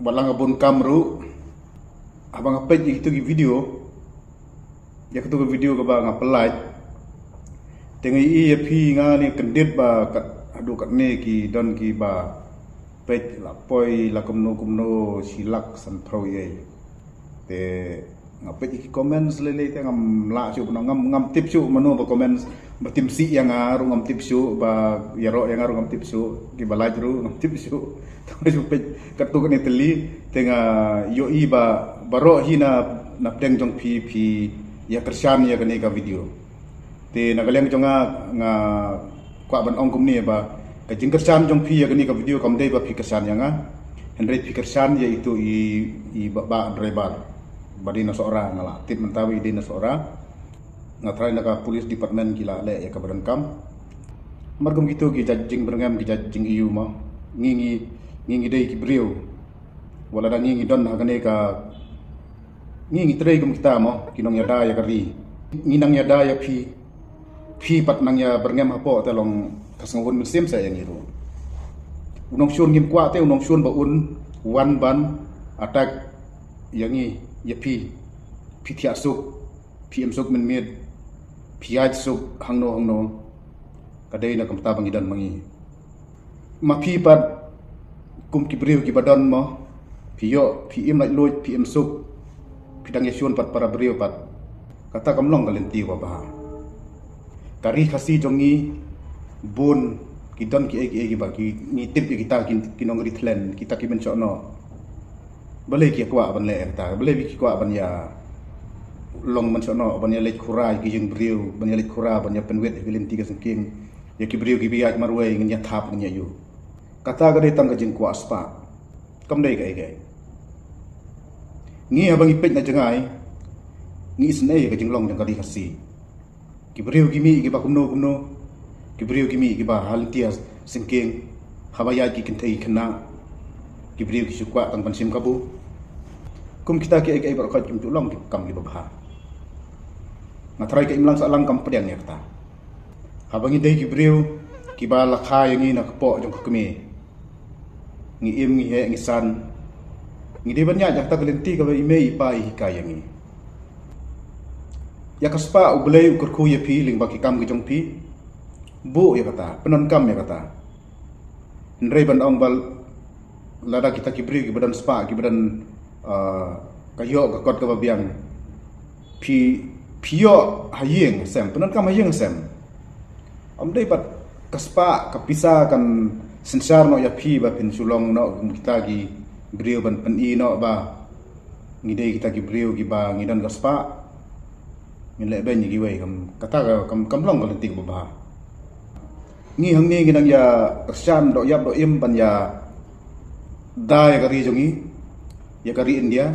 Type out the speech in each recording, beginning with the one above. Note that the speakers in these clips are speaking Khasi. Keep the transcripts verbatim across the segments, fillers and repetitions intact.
Ba la nga bun kam ruh, haba nga peit ïa kito ki video, ïa kito ki video kaba nga pynlait, te nga ïohi ïa phi, nga ne kyndit ba kat haduh katne ki don kiba peit la poi la kumno kumno shi lak san phew ïa. Te nga peit ïa ki comments lei lei te ngam lah shuh, ngam, ngam tip shuh mano ba comments, ba tim sih ïa nga ruh ngam tip shuh, ba ïaroh ïa nga ruh ngam tip shuh, kiba like ruh ngam tip shuh. Te nga shu peit katto katne tylli, te nga ïohi ba baroh hi na, na pdeng jong phi, phi ïa kyrshan ïa kane ka video. Te na ka liang jong nga, nga kwah ban ong kumne ba ka jingkyrshan jong phi ïa kane ka video kam dei ba phi kyrshan ïa nga, hynrei phi kyrshan ïa itu i, i ba, ba driver ba dei na Sohra, nga la tip mynta ba i dei na Sohra. Nga tharai na ka police department ki la leh ïa kaba donkam. Namar kum kito ki jait jingbyrngem, ki jait jingïohi mo, ngi, ngi, ngi, ngi dei ki briew, wat lada ngi, ngi don ha kane ka, ngi, ngi trei kum kita mo, ki nongïada ïa ka ri. Ngi nang ïada ïa phi, phi pat nang ïa byrngem hapoh te long ka sngewhun mynsiem sa ïa ngi ruh. U nongshun ngim kwah te u nongshun ba un wan ban attack ïa ngi, ïa phi. Phi thiah suk, phi im suk mynmiet, phi ïaid suk hangno hangno. Ka dei na ka bynta ba ngi don ma ngi. Ma phi pat kum ki briew kiba don mo, phi ïoh, phi im laitluid, phi im suk, phi dang ïashun pat para briew pat. Kata kam long ka lynti kaba bha. Ka ri Khasi jong ngi bun ki don kiei kiei kiba ki, ngi tip ïa kita ki, ki nongri thlen, kita ki mynshohnoh. Balei ki kwah ban leh ïa kata, balei ki kwah ban ïa long mynshohnoh, ban ïa leit khura ïa ki jingbriew, ban ïa leit khura, ban ïa pynwit ïa ki lynti ka syngkien, ïa ki briew kiba ïaid marwei, ngin ïa thap, ngin ïa ïuh. Kata ka dei tang ka jingkwah spah, kam dei kaei kaei. Ngi haba ngi peit na jngai, ngi isynei ïa ka jinglong jong ka ri Khasi. Ki briew ki mih kiba kumno kumno, ki briew ki mih kiba ha lynti ha syngkien, haba ïaid ki kynthei ki khynnah, ki briew ki shu kwah tang ban shim kabu. Kum kita kiei kiei baroh khoit kim ju long ki kam kiba bha. Nga tharai ka imlang sahlang kam pdiang ïa kata. Haba ngi dei ki briew kiba la kha ïa ngi na ka kpoh jong ka kmie, ngi im, ngi heh, ngi san, ngi dei ban ïaid ïa kata ka lynti kaba i mei i pa i hikai ïa ngi. Ïa ka spah U Blei u kyrkhu ïa phi lyngba ki kam ki jong phi, buh ïa kata, pyndonkam ïa kata. Hynrei ban ong ba lada kita ki briew kiba don spah, kiba don, ah, ka ïoh ka kot kaba biang, phi, phi ïoh ha ïing ha sem, pyndonkam ha ïing ha sem. Ym dei pat ka spah, ka pisa kan synshar noh ïa phi ba phin shu long noh kum kita ki briew ban pyni noh ba ngi dei kita ki briew kiba ngi don ka spah, ngin leh beiñ ïa kiwei, kam, kata ka, kam, kam long ka lynti kaba bha. Ngi hangne ngi nang ïa kyrshan doh ïap doh im ban ïa da ïa ka ri jong ngi, ïa ka ri India,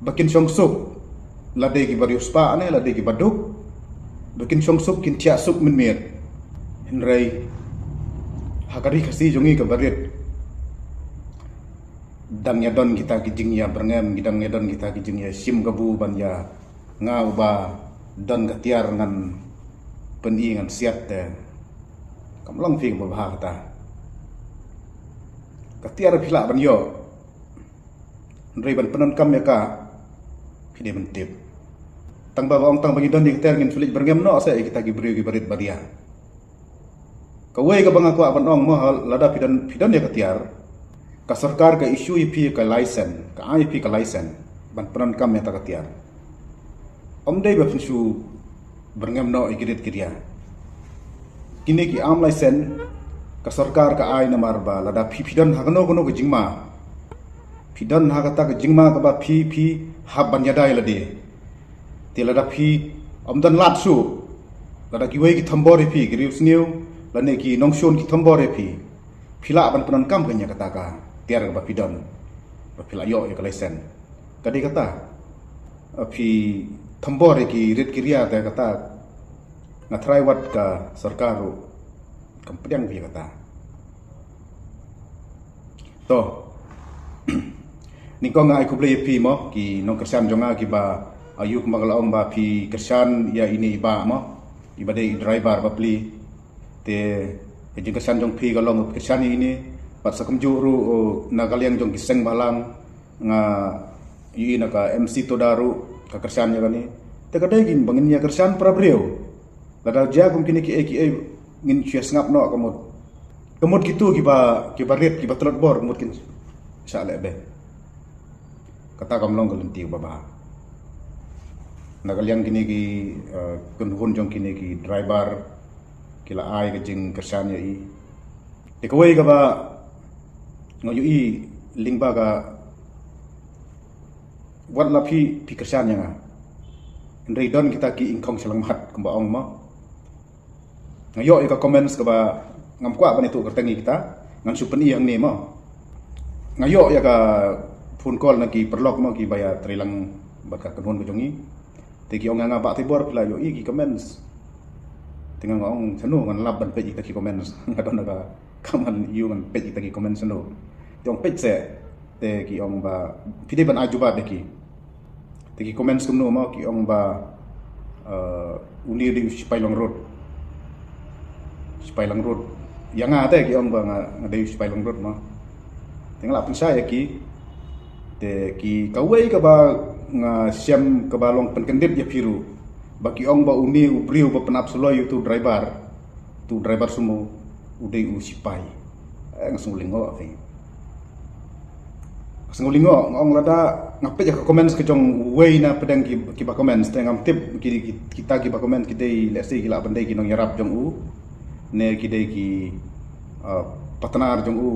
ba kin shong suk, la dei kiba riewspah ne la dei kiba duk, ba kin shong suk, kin thiah suk mynmiet. Hynrei ha ka ri Khasi jong ngi kaba rit, dang ïa don kita ki jingïabyrngem, ki dang ïa don kita ki jingïashim kabu ban ïa, nga uba don ka tiar ngan pyni, ngan siat te. Kam long phi kaba bha kata. Ka tiar phi lah ban ïoh, hynrei ban pyndonkam ïa ka, phi dei ban tip. Tang ba, ba ong tang ba ngi don ïa ka tiar ngin shu leit byrngem noh sa ïa kita ki briew kiba rit ba ria. Kawei kaba nga kwah ban ong mo, ha, lada phi don, phi don ïa ka tiar, ka sorkar ka issue ïa phi ka license, ka ai ïa phi ka license ban pyndonkam ïa kata ka tiar. Ym dei ba phin shu byrngem noh ïa ki rit ki ria. Kine ki arms license ka sorkar ka ai namar ba lada phi, phi don ha kano kano ka jingma, phi don ha kata ka jingma kaba phi, phi hap ban ïada ïa lade. Te lada phi ym don lad shuh, lada kiwei ki thombor ïa phi, ki riewsniew lane ki nongshun ki thombor ïa phi, phi lah ban pyndonkam kane ïa kata ka tiar kaba phi don, ba phi lah ïoh ïa ka license. Ka dei kata, phi thombor ïa ki rit ki ria te kata, nga tharai wat ka sorkar ruh kam pdiang phi ïa kata. To. Nyngkong nga ai khublei ïa phi mo, ki nongkyrshan jong nga kiba, aïu kumba ka la ong ba phi kyrshan ïa ine i bah mo, iba dei i driver bapli. Te ka jingkyrshan jong phi ka long ba phi kyrshan ïa ine, Pat sa kumjuh ruh, oh, na ka liang jong ki seng bhalang, nga ïohi na ka M C Toda ruh ka kyrshan ïa kane. Te ka dei kaba ngin ïa kyrshan para briew. Lada jia kum kine kiei kiei ngin shu sngap noh ka mut. Ka mut kito kiba, kiba rit, kiba tlot bor, ka mut kin shah leh beh. Kata kam long ka lynti kaba bha. Na ka liang kine ki, eh, kynhun jong kine ki driver, ki la ai ka jingkyrshan ïa i. Te kawei kaba nga ïohi lyngba ka, wat la phi, phi kyrshan ïa nga, hynrei don kita ki ingkhong shyllangmat kumba ong mo. Nga ïoh ïa ka comments kaba ngam kwah ban ïathuh kyrteng ïa kita, ngan shu pyni hangne mo. Nga ïoh ïa ka phone call na ki paralok mo, kiba ïatreilang bad ka kynhun ka jong i. Te ki ong ïa nga, Bah Teibor, phi la ïohi ki comments? Te nga ong, shano ngan lap ban peit ïa kita ki comments? Nga don ka kam ngan ïoh ngan peit ïa kita ki comments shano. Te ong peit seh. Te ki ong ba phi dei ban ai jubab ïa ki. Te ki comments kumno mo, ki ong ba, eh, une u dei u sipai long rud. Sipai long rud. Ïa nga te ki ong ba nga, nga dei u sipai long rud mo. Te nga la pynshai ïa ki. Te ki, kawei kaba nga shem kaba long pynkyndit ïa phi ruh, ba ki ong ba une u briew ba pynap suloi uto u driver, uto u driver sumo, u dei u sipai. Eh, nga sngew lyngngoh, eh. Nga sngew lyngngoh, nga ong lada nga peit ïa ka comments ka jong uwei na pdeng ki, kiba comments, te ngam tip ki, ki, kita kiba comments ki dei, let's say, ki lah ban dei ki nongïarap jong u, ne ki dei ki, uh, partner jong u,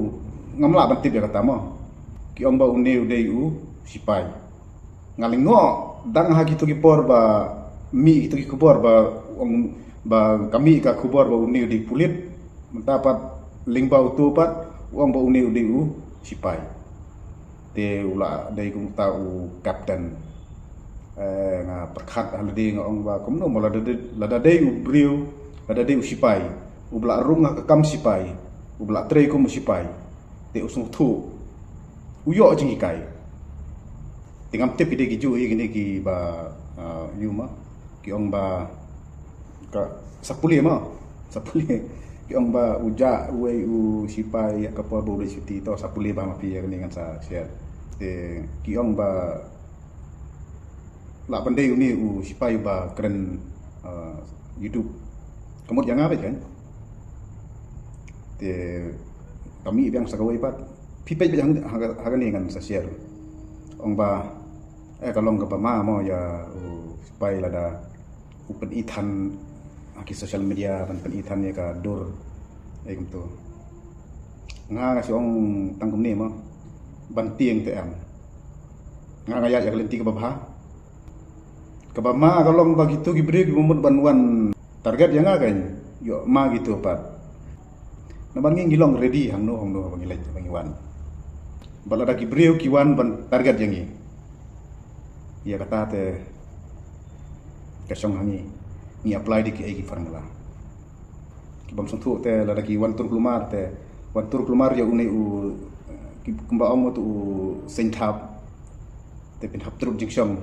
ngam lah ban tip ïa kata mo. Ki ong ba une u dei u sipai. Nga lyngngoh, dang ha kito ki por ba mih kito ki khubor ba ong, ba ka mih ka khubor ba une u dei pulit. Mynta pat lyngba uto pat u ong ba une u dei u sipai. Te u la dei kumta u kapten. Eh, nga pyrkhat ha lade, nga ong ba kumno mo, lada dei, lada dei u briew, lada dei u sipai uba la rung ha ka kam sipai, uba la trei kum u sipai, te u sngewthuh, u ïoh jinghikai. Te ngam tip ki dei kijuh hi kine kiba, ah, ïa ma, ki ong ba ka sa pule ma, sa pule. Ki ong ba u jah uwei u sipai ha ka por ba u leit shuti, to sa pule bha ma phi, ïa kane ngan sa share. Te ki ong ba lah ban dei une u sipai uba kren, ah, YouTube. Ka mut ïa nga beit kan. Te ka mih biang sa kawei pat. Phi peit beit ha, ha, ha kane ngan sa share. Ong ba, eh, ka long kaba ma mo ïa u sipai lada u pyni than ha ki social media, ban pyni than ïa ka dur, eh, kumto. Nga, nga shu ong tang kumne mo, ban tieng te em. Nga, nga ïaid ïa ka lynti kaba bha. Kaba ma ka long ba kito ki briew kiba mut ban wan target ïa nga kan, ïoh ma kito pat. Namar ngi, ngi long ready hangno hangno ba ngi leit, ba ngi wan. Bad lada ki briew ki wan ban target ïa ngi, ïa kata te ka shong ha ngi, ngi apply da kiei ki formula. Ki bym sngewthuh te lada ki wan tur kulmar te, wan tur kulmar ïa une u, ki, kumba ong uto u seng thap, te phin hap trud jingshong.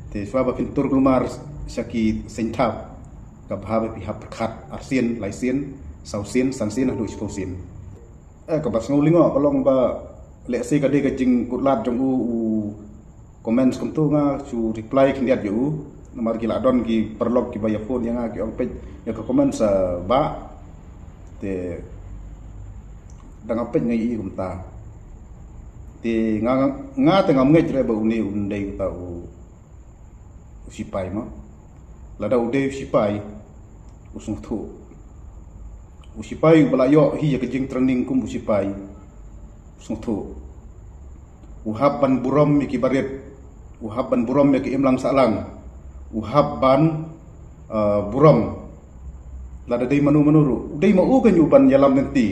Te shuwa ba phin tur kulmar sha ki seng thap, ka bha ba phi hap pyrkhat arsien, laisien, sawsien, sansien haduh shiphew sien. Eh, kaba sngew lyngngoh ka long ba lehse ka dei ka jingkutlad jong u, u comments kumto, nga shu reply khyndiat ïa u. Namar ki la don ki paralok kiba ïa phone ïa nga, ki ong peit ïa ka comments, ah, bah. Te dang nga peit nga ïohi kumta. Te nga, nga, nga te ngam ngeit re ba une un dei uta u, u sipai mo. Lada u dei u sipai, u sngewthuh. U sipai uba la ïoh hi ïa ka jingtraining kum u sipai, u sngewthuh. U hap ban burom ïa ki barit, u hap ban burom ïa ki imlang sahlang, u hap ban, eh, burom. Lada dei mano mano ruh, u dei ma u kan ïoh ban ïalam lynti.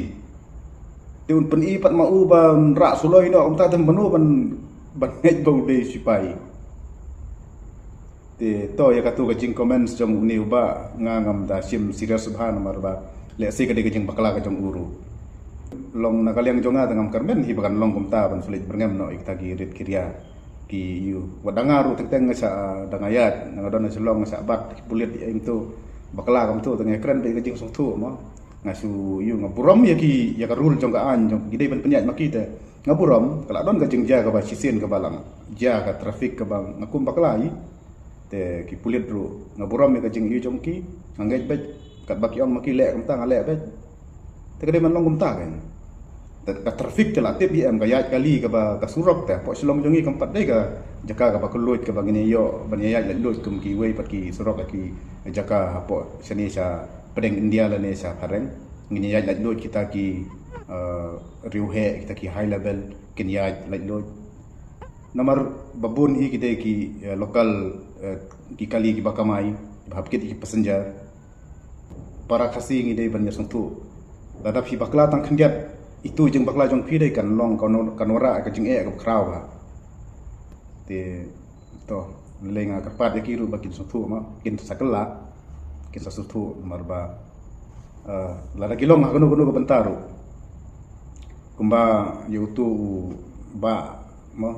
Te un pyni pat ma u ban rah suloi noh, kumta te mano ban, ban ngeit ba u dei sipai. Te to ïa kato ka jingcomment jong une u bah nga ngam da shim serious bha namar ba lehse ka dei ka jingbakla ka jong u ruh. Long na ka liang jong nga te ngam kyrmen hi ba kan long kumta ban shu leit byrngem noh ïa kita ki rit ki ria ki ïu. Wat da nga ruh teng teng nga shah, ah, da nga ïaid, nga don ha Shillong nga shah bat ki pulit ïa ing to bakla kumto te nga kren beit ka jingsngewthuh mo. Nga shu ïoh nga burom ïa ki, ïa ka rule jong ka aiñ jong ki dei ban pynïaid ma ki te. Nga burom ka la don ka jingjia kaba shisien kaba la jia ka traffic kaba nga kum bakla hi. Te ki pulit ruh nga burom ïa ka jingïohi jong ki. Nga ngeit beit katba ki ong ma ki leh kumta nga leh beit. Te ka dei ban long kumta kan. Te ka traffic te la tip hi em ka ïaid kali kaba ka surok te hapoh Shillong jong ngi kam pat dei ka jaka kaba kylluid kaba ngin ïoh ban ïaid laitluid kum kiwei pat ki surok ha ki jaka hapoh shane sha pdeng India lane sha phareng. Ngin ïaid laitluid kita ki, eh, riewheh kita ki high level kin ïaid laitluid. Namar ba bun hi ki dei ki, eh, local, eh, ki kali kiba kamai ba hap kit ki passenger. Para Khasi ngi dei ban ïasngewthuh. Lada phi bakla tang khyndiat itu jingbakla jong phi dei kan long kan, kan wanrah ka jingeh kaba khraw bha. Te to lei nga kyrpad ïa ki ruh ba kin sngewthuh ma kin sa kylla kin sa sngewthuh namar ba, eh, lada ki long ha kano kano ka bynta ruh. Kumba ïa utu u bah mo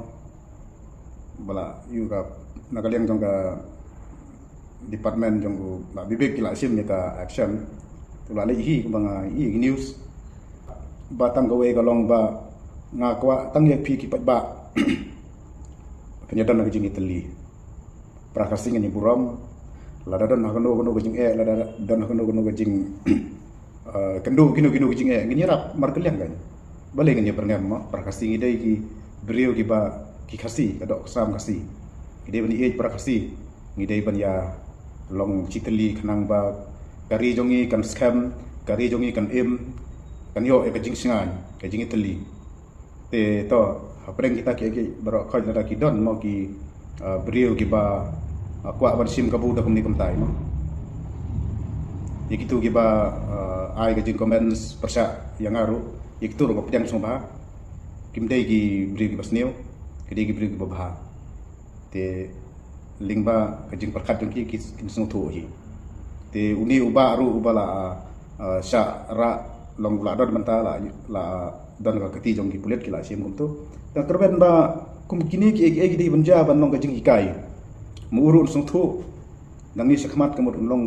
ba la ïoh ka na ka liang jong ka department jong u Bah Bibik ki la shim ïa ka action. Tu la leh hi kumba nga i news ba tang kawei ka long ba nga kwah tang ïa phi ki paidbah phin ïa don ka jingïatylli. Para Khasi ngan ïa burom lada don ha kano kano ka jingeh, lada don ha kano kano ka jing eh, kynduh kino kino ki jingeh ngin ïarap markylliang kan. Balei ngin ïa byrngem mo, para Khasi ngi dei ki briew kiba ki Khasi ka doh ka sam Khasi. Ngi dei ban ïeit para Khasi. Ngi dei ban ïa long shitylli khnang ba ka ri jong ngi kan skhem, ka ri jong ngi kan im, kan ïoh ïa ka jingshngaiñ, ka jingïatylli. Te to hapdeng kita ki, ki baroh khoit lada ki don mo ki, uh, briew kiba, uh, kwah ban shim kabu da kumne kumtai mo. Ïa kitu kiba, uh, ai ka jing comments pyrshah ïa nga ruh, ïa kitu ruh ba pdiang sngewbha. Kim dei ki briew kiba sniew, ki dei ki briew kiba bha. Te lyngba ka jingpyrkhat jong ki, ki, kin sngewthuh hi. Te une u bah ruh uba la, ah, shah rah long u la don mynta la, la don ka kti jong ki pulit ki la shim kumtu. Te kyrmen ba kum kine ki ei ki ei ki dei ban jia ban long ka jinghikai. Mo u ruh un sngewthuh. Nangne shakhmat ka mut un long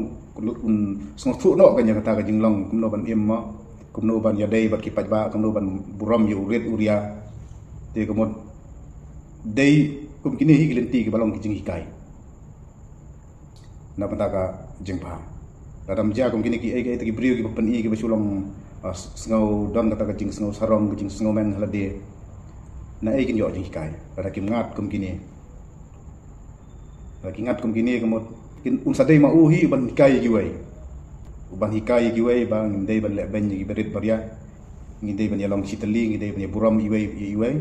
un sngewthuh noh ka ïa kata ka jinglong kumno ban im mo. Kumno ban ïadei bad ki paidbah, kumno ban burom ïa u rit u ria. Te ka mut dei kum kine hi ki lynti kiba long ki jinghikai. Na bynta ka jingbha. Lada ym jia kum kine ki ei ki ei te ki briew kiba pyni kiba shu long, ah, sngew don kata ka jingsngew sarong, ka jingsngew meng ha lade. Na ei kin ïoh jinghikai. Lada kim ngat kum kine. Lada ki ngat kum kine ka mut kin un sa dei ma u hi u ban hikai ïa kiwei. U ban hikai ïa kiwei ba ngim dei ban leh beiñ ïa kiba rit ba ria. Ngi dei ban ïa long shitylli, ngi dei ban ïa burom iwei ïa iwei.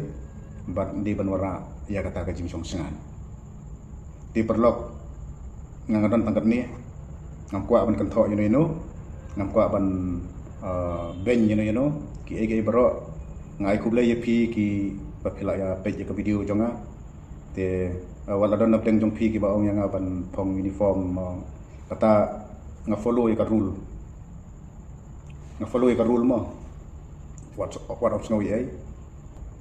Bad ngi dei ban wanrah ïa kata ka jingshong shngain. Te paralok nga nga don tang katne. Ngam kwah ban kynthoh ïano ïano. Ngam kwah ban, uh, beiñ ïano ïano. Ki ei ki ei baroh nga ai khublei ïa phi kiba phi la ïa peit ïa ka video jong nga. Te, uh, wat la don na pdeng jong phi kiba ong ïa nga ban phong uniform, uh, kata nga follow ïa ka rule. Nga follow ïa ka rule mo. Wat, wat ym sngew ei ei.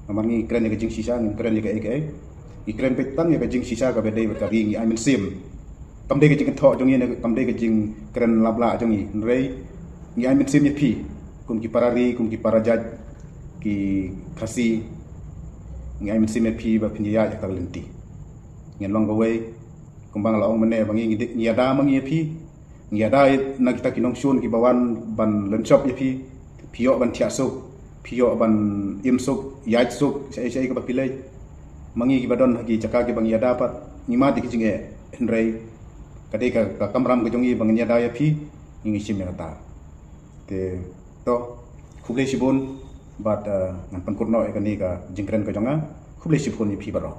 Namar ngi kren ïa ka jingshisha, ngi kren ïa ka ei ka ei. Ngi kren beit tang ïa ka jingshisha kaba dei bad ka ri ngi ai mynsiem. Kam dei ka jingkynthoh jong ngi ne kam dei ka jingkren lap lah jong ngi. Hynrei ngi ai mynsiem ïa phi. Kum ki para ri, kum ki para jait, ki Khasi. Ngi ai mynsiem ïa phi ba phin ïa ïaid ïa ka lynti. Ngin long kawei. Kumba nga la ong mynne ba ngi ngi ïada ma ngi ïa phi. Ngi ïada na kita ki nongshun kiba wan ban lynshop ïa phi. Phi ïoh ban thiah suk, phi ïoh ban im suk, ïaid suk, shaei shaei kaba phi leit. Ma ngi kiba don ha ki jaka kiba ngi ïada pat, ngi mad ïa ki jingeh, hynrei ka dei ka, ka kamram ka jong ngi ba ngin ïada ïa phi, ngi ngi shim ïa kata. Te to, khublei shibun, bad, eh, ngan pynkut noh ïa kane ka jingkren ka jong nga, khublei shibun ïa phi baroh.